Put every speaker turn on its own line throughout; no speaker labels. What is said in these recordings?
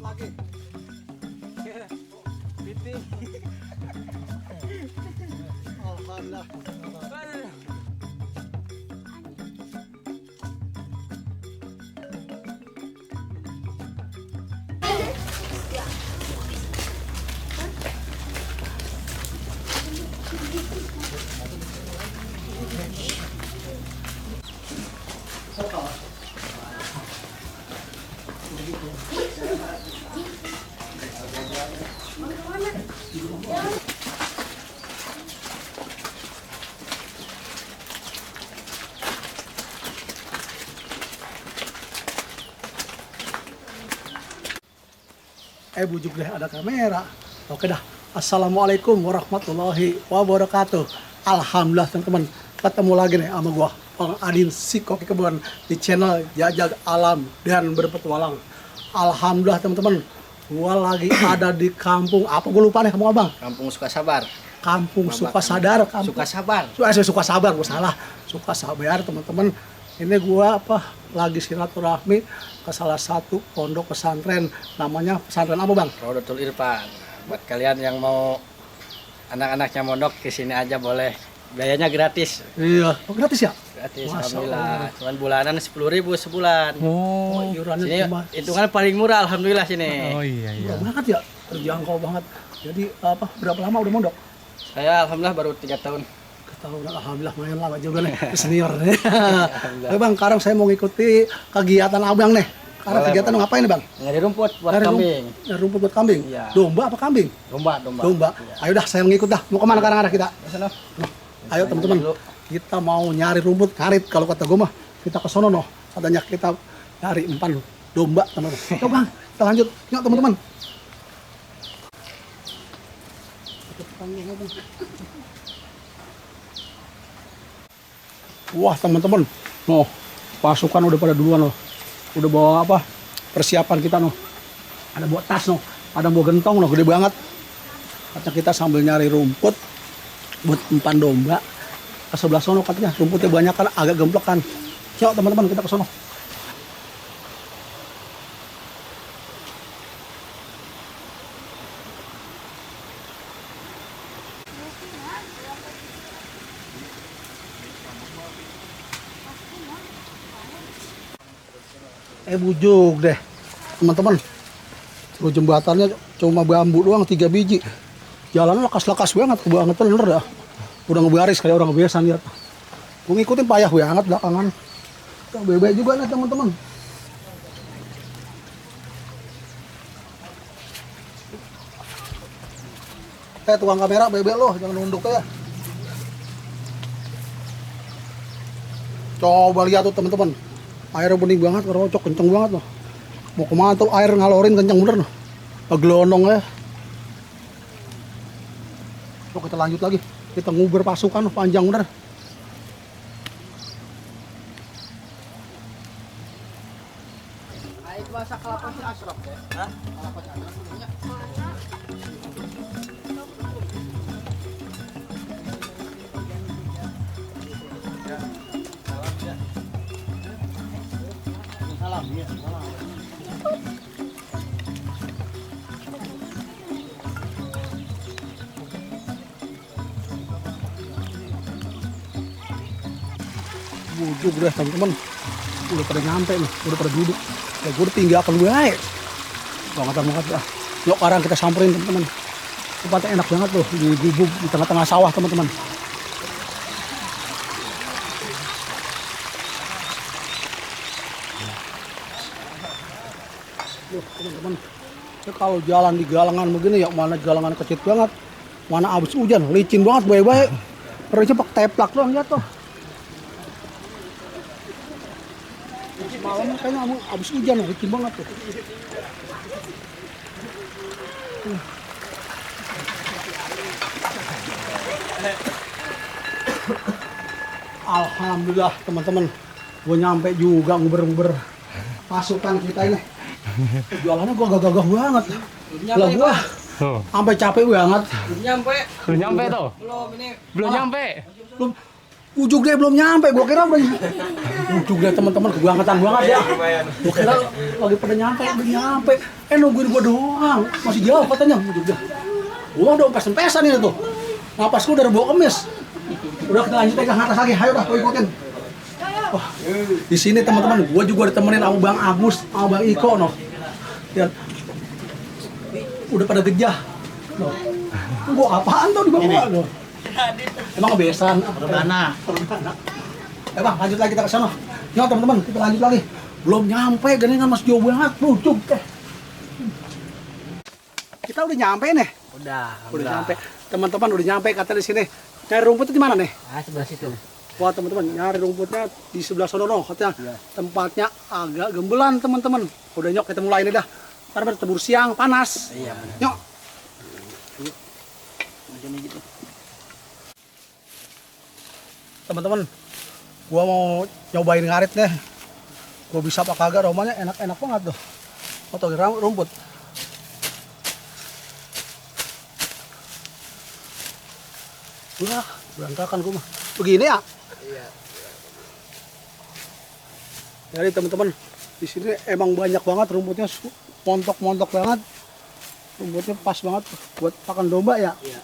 lagi.
Piting.
Alhamdulillah. Bujuk deh ada kamera. Oke dah. Assalamualaikum warahmatullahi wabarakatuh. Alhamdulillah teman-teman, ketemu lagi nih sama gua Bang Adin si Koki Kebon di channel Jajak Alam dan Berpetualang. Alhamdulillah teman-teman, gua lagi ada di kampung apa gua lupa nih kamu abang.
Kampung Sukasabar.
Kampung Sukasadar.
Sukasabar.
Sukasabar, gua salah. Sukasabar teman-teman. Ini gua lagi silaturahmi ke salah satu pondok pesantren, namanya pesantren apa bang?
Rodotul Irfan. Buat kalian yang mau anak-anaknya mondok ke sini aja boleh. Biayanya gratis.
Iya, gratis ya?
Gratis,
Masya
alhamdulillah.
Allah.
Cuman bulanan 10.000 sebulan.
Oh, iurannya
Sini
cuma
hitungan paling murah alhamdulillah sini.
Oh iya iya.
murah banget ya, terjangkau banget. Jadi berapa lama udah mondok?
Saya alhamdulillah baru 3 tahun.
Ketahuan, alhamdulillah lumayan lama juga nih, senior nih. Oke bang, sekarang saya mau ngikuti kegiatan abang nih. Karena
Boleh,
kegiatan
boleh.
ngapain nih bang?
Nyari rumput buat
Nyari
kambing.
Nyari rumput buat kambing?
Iya.
Domba apa kambing?
Domba, domba.
Domba.
Iya.
Ayo dah, saya mengikut dah. Mau kemana sekarang kita?
Sana.
Ayo teman-teman, kita mau nyari rumput karit. Kalau kata gue mah, kita ke sono noh. Katanya kita nyari empan domba teman-teman. Yuk bang, kita lanjut. Yuk teman-teman. Wah teman-teman, noh pasukan udah pada duluan noh. Udah bawa apa? Persiapan kita noh. Ada bawa tas noh, ada bawa gentong noh, gede banget. Katanya kita sambil nyari rumput buat empan domba. Ke sebelah sono katanya rumputnya banyak kan, agak gemplok kan. Yuk teman-teman kita ke sono. Bujuk deh teman-teman. Tuh jembatannya cuma bambu doang 3 biji. Jalannya lekas-lekas banget, bener dah. Udah ngebaris kayak orang biasa lihat. Gue ngikutin payah banget belakangan. Tuh bebek juga nih teman-teman. Tukang kamera bebek lo, jangan nunduk ya. Coba lihat tuh teman-teman. Airnya bening banget, kerocok kenceng banget loh. Mau kemana tuh air ngalorin kenceng bener loh. Gelondong ya. Yuk kita lanjut lagi. Kita nguber pasukan panjang bener.
Aik masak kelapa si Asraf ya. Hah? Kelapa si Asraf punya.
Salam ya. Salam. Bujuk deh teman-teman. Udah pada nyampe nih, udah pada duduk. Ya gue udah tinggalkan gue aja. Banget dah. Yuk sekarang kita samperin teman-teman. Tempatnya enak banget loh, di gubuk di tengah-tengah sawah teman-teman. Yuk teman-teman. Ya, kalau jalan di galangan begini ya mana galangan kecil banget. Mana abis hujan, licin banget baik-baik. Perutnya pakai teplak doang jatuh. Malam kayaknya abis hujan, licin banget tuh. Alhamdulillah teman-teman, gue nyampe juga nguber-nguber pasukan kita ini. Jualannya gue gagah-gagah banget. Lah gue sampai capek banget.
Belum nyampe.
Belum nyampe tuh.
Belum ini.
Belum nyampe.
Belum. Ujung dia belum nyampe, gua kira udah ujung dia teman-teman kebangetan banget ya. Gua kira lagi pada nyampe, udah nyampe. Nungguin gua doang, masih jauh katanya ujung dia. Gua udah pesen-pesan ini tuh. Napas gua udah bawa kemis. Udah kita lanjut ke atas lagi, ayo dah, gua ikutin. Wah, di sini teman-teman, gua juga ditemenin sama Bang Agus, sama Bang Iko noh. Lihat, udah pada gejah. Noh. Gua apaan tuh di bawah noh? Emang kebiasaan
Mana?
Bang, lanjut lagi kita ke sana. Ya teman-teman, kita lanjut lagi. Belum nyampe, geningan masih jauh banget, lucu teh. Kita udah nyampe nih. Udah nyampe. Teman-teman udah nyampe kata di sini. Nyari rumputnya di mana nih?
Ah, sebelah situ.
Wah teman-teman, nyari rumputnya di sebelah sono katanya. Tempatnya agak gembelan teman-teman. Udah nyok kita mulai nih dah. Ntar bertebur siang panas.
Iya benar.
Nyok. Teman-teman, gua mau nyobain ngarit deh. Gua bisa apa kagak, romanya enak-enak banget tuh. Foto rumput. Wah, berantakan gua mah. Begini ya?
Iya.
Jadi teman-teman, di sini emang banyak banget rumputnya, montok-montok banget. Rumputnya pas banget buat pakan domba ya.
Iya.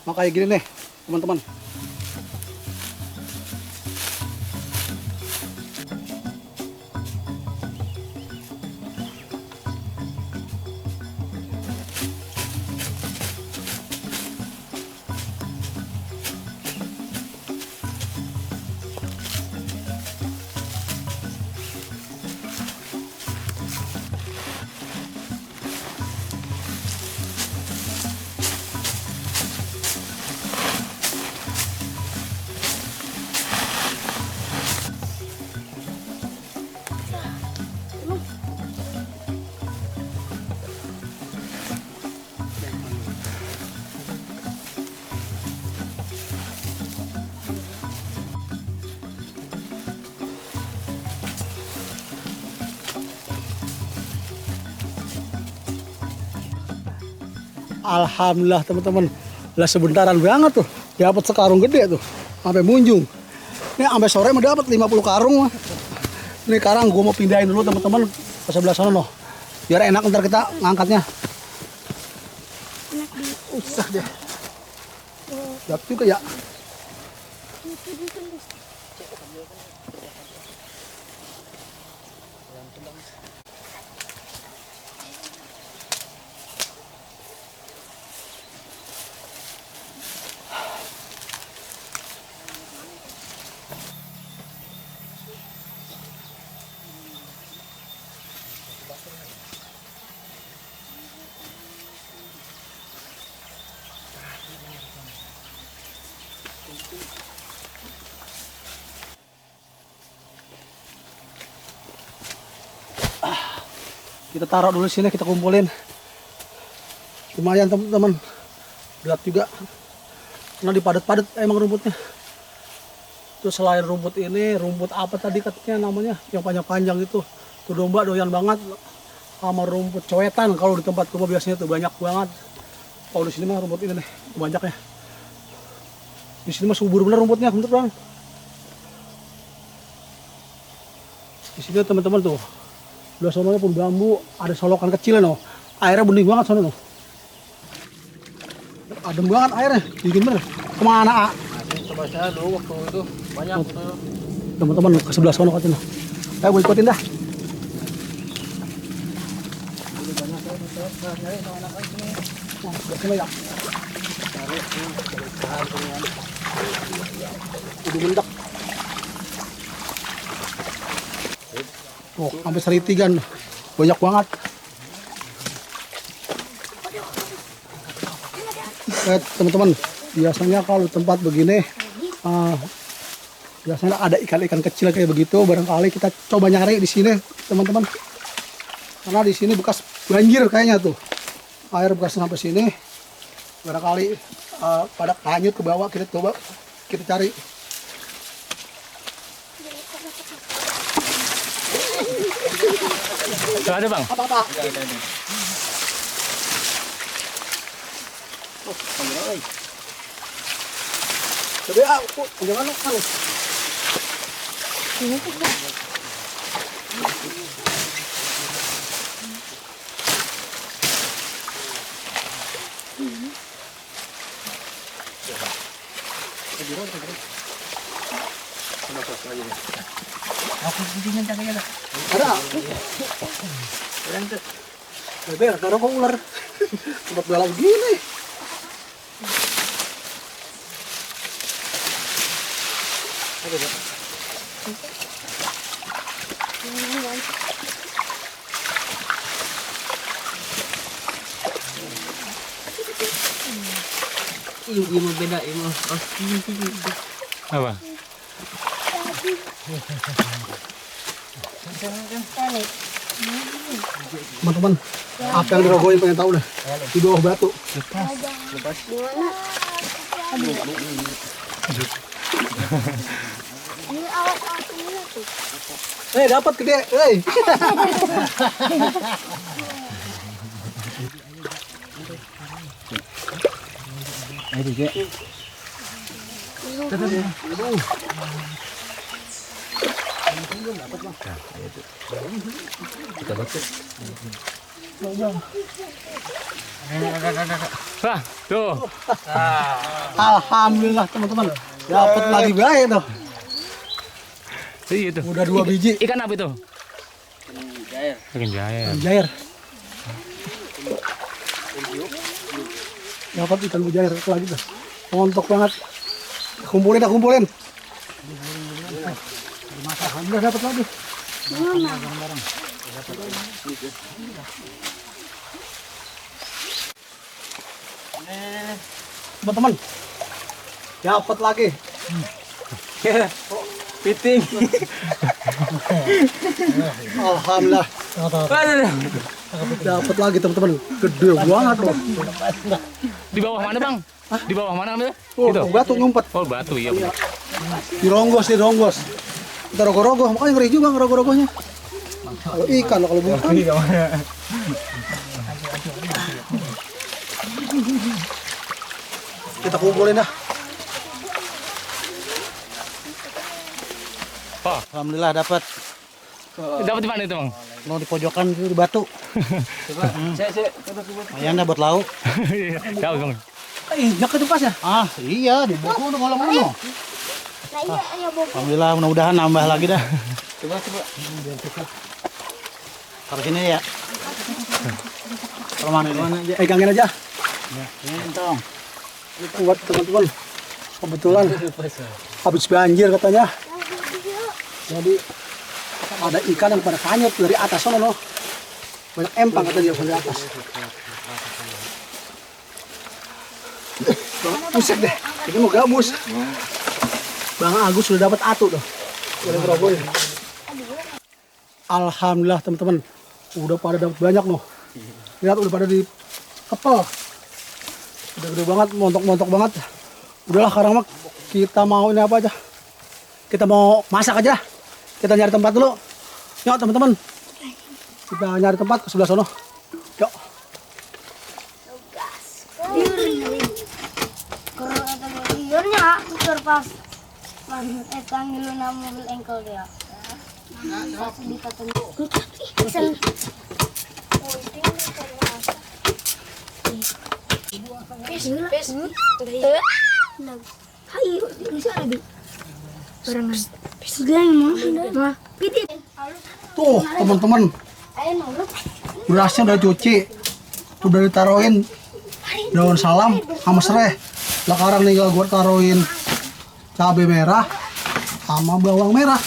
Makanya gini nih, teman-teman. Alhamdulillah teman-teman, lah sebentaran banget tuh, dapat sekarung gede tuh, sampai munjung. Ini sampai sore mau dapat 50 karung. Ini sekarang gua mau pindahin dulu teman-teman ke sebelah sana loh, biar enak ntar kita ngangkatnya. Usah deh, siap juga ya. Kita taruh dulu sini, kita kumpulin. Lumayan teman-teman, berat juga. Karena dipadat-padat emang rumputnya. Terus selain rumput ini, rumput apa tadi katanya namanya? Yang panjang-panjang itu. Tuh domba doyan banget sama rumput cowetan. Kalau di tempat gua biasanya tuh banyak banget. Kalau di sini mah rumput ini nih, banyaknya. Di sini mah subur bener rumputnya, bener bang. Di sini teman-teman tuh. Udah sononya pun bambu, ada solokan kecil no. Airnya bening banget sono no. Adem banget airnya, dingin bener. Kemana?
Coba saya dulu waktu itu banyak.
Teman-teman ke sebelah sono katanya. Ayo gue ikutin dah. Ya. Udah mendak. Oh, sampai seritigan. Banyak banget. Teman-teman, biasanya kalau tempat begini biasanya ada ikan-ikan kecil kayak begitu. Barangkali kita coba nyari di sini, teman-teman. Karena di sini bekas banjir kayaknya tuh. Air bekas sampai sini. Barangkali pada hanyut ke bawah, kita coba kita cari.
Tuh ada bang.
Apa-apa? Tapi jangan kan. Ada. Beber, taruh kok ular. Tempat balap gini.
Imo beda imo.
Apa?
Teman-teman, apa yang dirogohin pengen tahu deh. Di bawah batu. Dapat gede,
Wah, tuh.
Alhamdulillah teman-teman, dapat lagi baik tuh.
Iya tuh.
Udah 2 biji.
Ikan apa itu? Ikan jair.
Mujair. Dapat ikan mujair lagi tuh. Montok banget. Kumpulin. Alhamdulillah dapat lagi. Teman-teman, dapat lagi.
Piting.
Alhamdulillah. Dapat lagi teman-teman. Gede banget loh.
Di bawah mana, Bang? Di bawah mana ambil?
Oh,
Gitu.
batu ngumpet.
Oh, batu iya. Bener.
Dironggos. Kita rogoh-rogoh, makanya ngeri juga ngerogoh-rogohnya. Kalau ikan, kalau bukan. Kita kumpulin dah.
Oh,
Alhamdulillah dapat.
dapat di mana itu, Bang?
Mau di pojokan itu di batu. Lumayan dah buat lauk.
Tahu, Bang.
Injak itu pas ya?
Ah, iya di batu udah ngolong-ngolong. Alhamdulillah, mudah-mudahan nambah lagi dah.
Coba.
Taruh sini ya. Taruh mana aja?
Pegangin aja.
Ini tong.
Buat teman-teman. Kebetulan habis banjir katanya. Jadi ada ikan yang pada kanyut dari atas sana loh. Banyak empang katanya dari atas. Buset deh, ini mau gabus. Bang Agus sudah dapat atu tuh. Boleh ngerobohin. Alhamdulillah teman-teman, udah pada dapat banyak loh. Lihat udah pada di kepel. Udah gede banget, montok-montok banget. Udahlah sekarang mah kita mau ini apa aja? Kita mau masak aja. Kita nyari tempat dulu. Yuk teman-teman. Kita nyari tempat ke sebelah sono. Yuk.
Iyornya pas etang dulu na mobil engkel dia.
Tuh teman-teman, berasnya udah cuci, udah ditaruhin daun salam sama serai. Sekarang nih gue taruhin cabai merah sama bawang merah.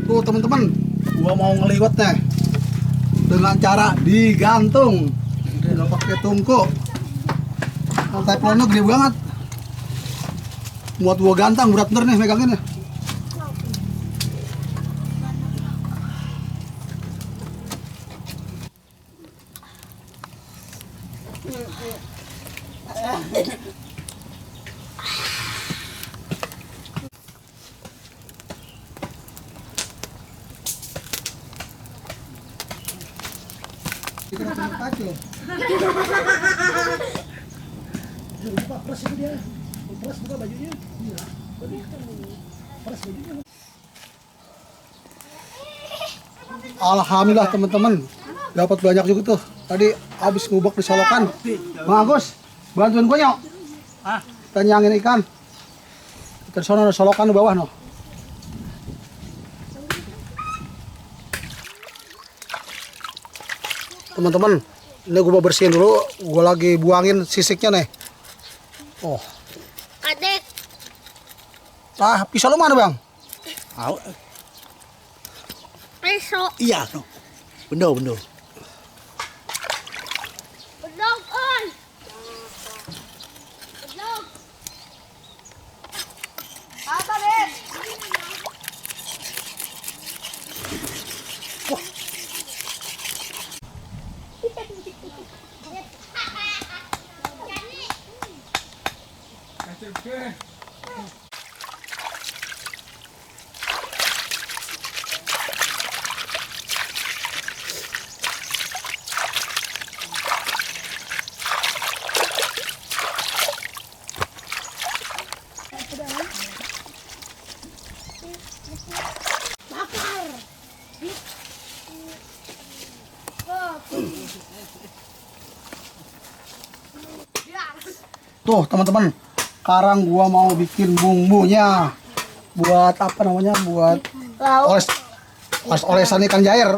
Tuh teman-teman, gua mau ngeliwat nih dengan cara digantung. Udah pakai tungku. Teflonnya gede banget. Muat gua gantang, berat bener nih meganginnya. kacau. Lupa peras itu dia. Peras buka bajunya. Iya. Peras bajunya. Alhamdulillah teman-teman. Dapat banyak juga tuh. Tadi habis ngubak di solokan. Bang Agus, bantuin gue yuk.
Hah?
Kita nyangin ikan. Kita di sana ada solokan di bawah no. Teman-teman, ini gue mau bersihin dulu. Gue lagi buangin sisiknya nih. Oh,
Adek.
pisau lu mana bang?
Au.
Besok.
Iya, no. Bendo.
Bedog on. Bedog. Apa dek?
Tuh teman-teman, sekarang gua mau bikin bumbunya buat apa namanya? Buat
Lauk.
olesan ikan jair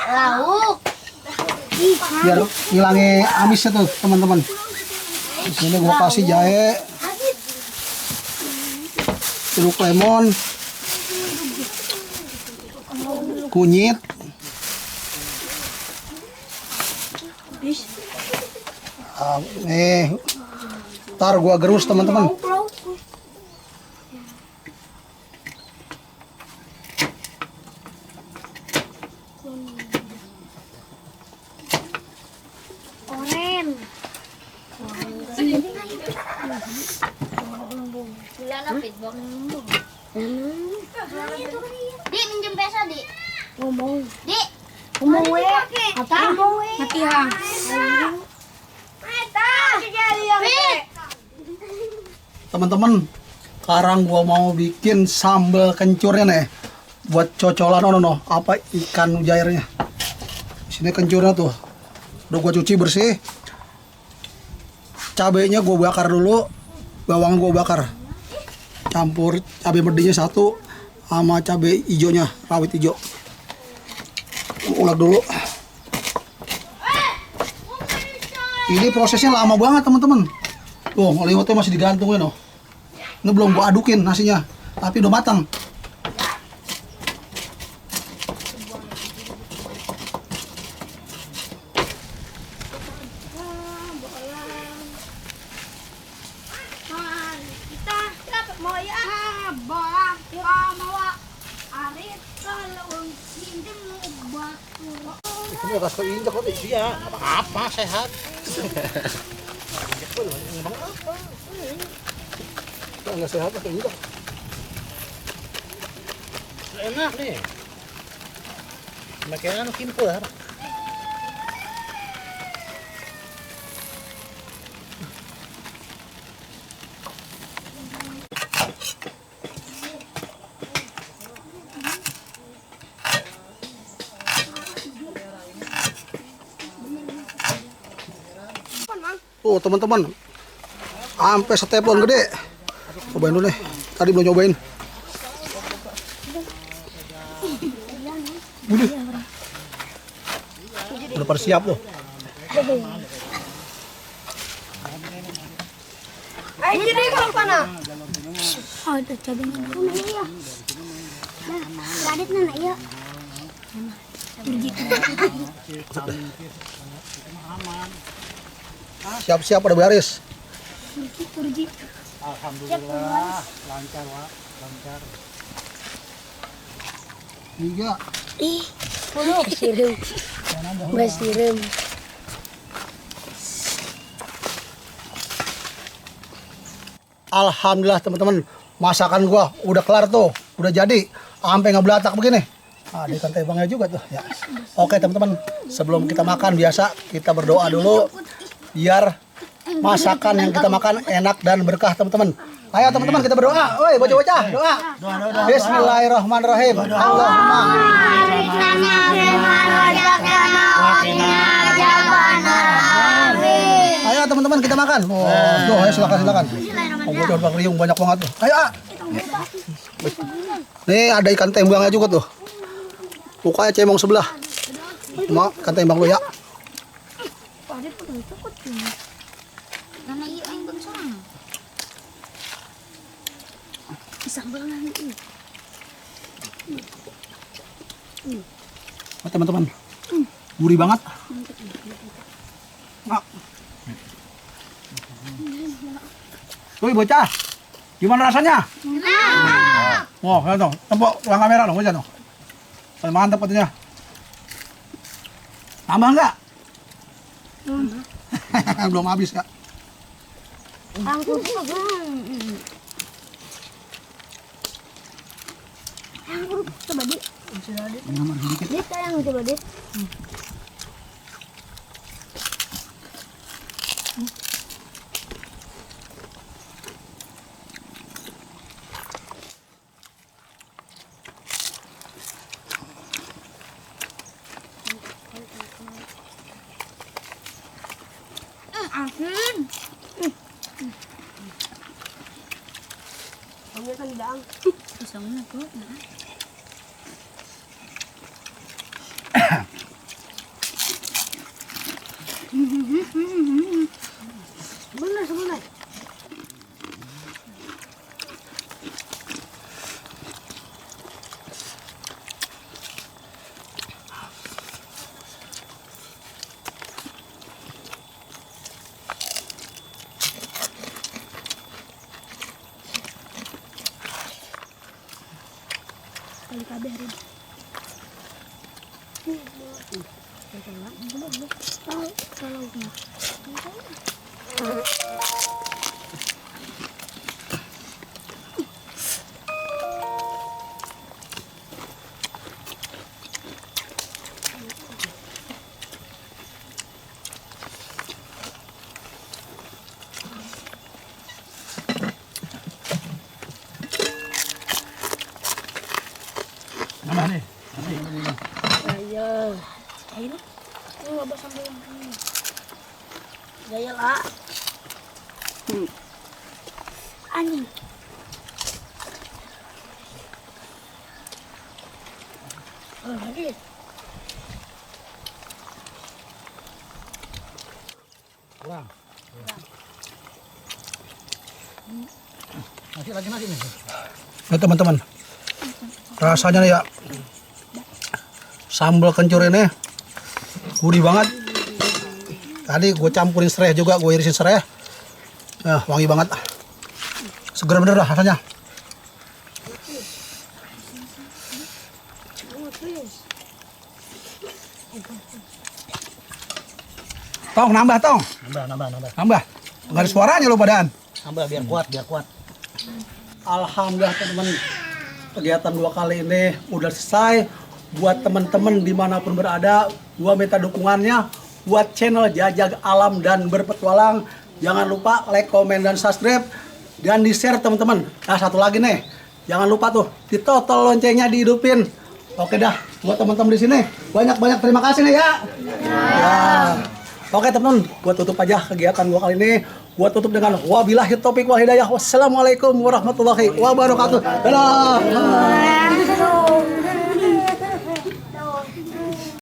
Lauk.
biar ngilangin amisnya tuh teman-teman. Di sini gua kasih jahe, jeruk lemon, kunyit, ntar gua gerus teman-teman.
Oren. Bulan apa itu? Di minjem pesa di. Ngomong. Di. Ngomong we. Apa? Ngomong we. Mati ha.
Teman-teman, sekarang gua mau bikin sambal kencurnya nih buat cocolan apa ikan jairnya. Sini kencurnya tuh udah gua cuci bersih. Cabenya gua bakar dulu, bawang gua bakar, campur cabai medenya satu sama cabai hijaunya, rawit hijau. Ulek dulu. Ini prosesnya lama banget teman-teman. Tuh, liwetnya masih digantungin loh. Ini belum gua adukin nasinya, tapi udah matang.
Kita mau ya bak mau arit kalau pinjem batu.
Itu mau kasih injak kok dia.
Apa sehat?
Enggak sehat pakai injak.
Enak nih. Makin anu kimpur.
Tuh teman-teman, sampai setepon gede. Cobain dulu nih, tadi belum nyobain. Udah pada siap loh.
Ayo jadi kalau mana? Oh, itu cabenya. Iya. Nah, Radit nana ya.
Siap-siap pada beres.
Alhamdulillah, lancar Wak, lancar.
Tiga.
Ih, sirim. Mbak sirim.
Alhamdulillah teman-teman, masakan gua udah kelar tuh, udah jadi, sampai ngebelatak begini. Ada ikan tembangnya juga tuh ya. Oke teman-teman, sebelum kita makan biasa kita berdoa dulu biar masakan yang kita makan enak dan berkah teman-teman. Ayo teman-teman kita berdoa. Woi bocah-bocah doa. Bismillahirrahmanirrahim. Allahumma. Ayo teman-teman kita makan. Oh, ayo silakan. Oh, bocah riung banyak banget tuh. Ayo. Nih ada ikan tembangnya juga tuh. Mukanya cemong sebelah. Ikan tembang lu ya. Oh, teman-teman, gurih banget. Nah. Woi bocah, gimana rasanya? Wah, lihat dong, tempok tuang kamera dong, bocah dong. Mantap katanya. Tambah enggak? Belum habis kak.
Coba di. Dia tayang coba deh. Asin. Kamu kan dang. Isang na to. Sebentar. Kali kabeh hari.
Mana nih?
Ayo. Ayo. Ini enggak sampai yang ini. Gaya lah. Anjing. Oh, lagi.
Kurang. Lagi nih.
Nah teman-teman, rasanya nih ya sambal kencur ini gurih banget. Tadi gue campurin serai juga, gue irisin serai. Nah, wangi banget. Seger bener lah rasanya. Tong, nambah tong. Nambah. Nggak ada suaranya lo badan.
Nambah biar kuat.
Alhamdulillah teman-teman, kegiatan 2 kali ini udah selesai. Buat teman-teman dimanapun berada, gua minta dukungannya buat channel Jajag Alam dan Berpetualang. Jangan lupa like, komen, dan subscribe, dan di share teman-teman. Nah satu lagi nih, jangan lupa tuh ditotol loncengnya dihidupin. Oke dah, buat teman-teman di sini banyak-banyak terima kasih nih ya. Ya. Oke teman-teman, gua tutup aja kegiatan gua kali ini. Gua tutup dengan wabillahi taufiq wal hidayah. Wassalamualaikum warahmatullahi wabarakatuh. Dadah.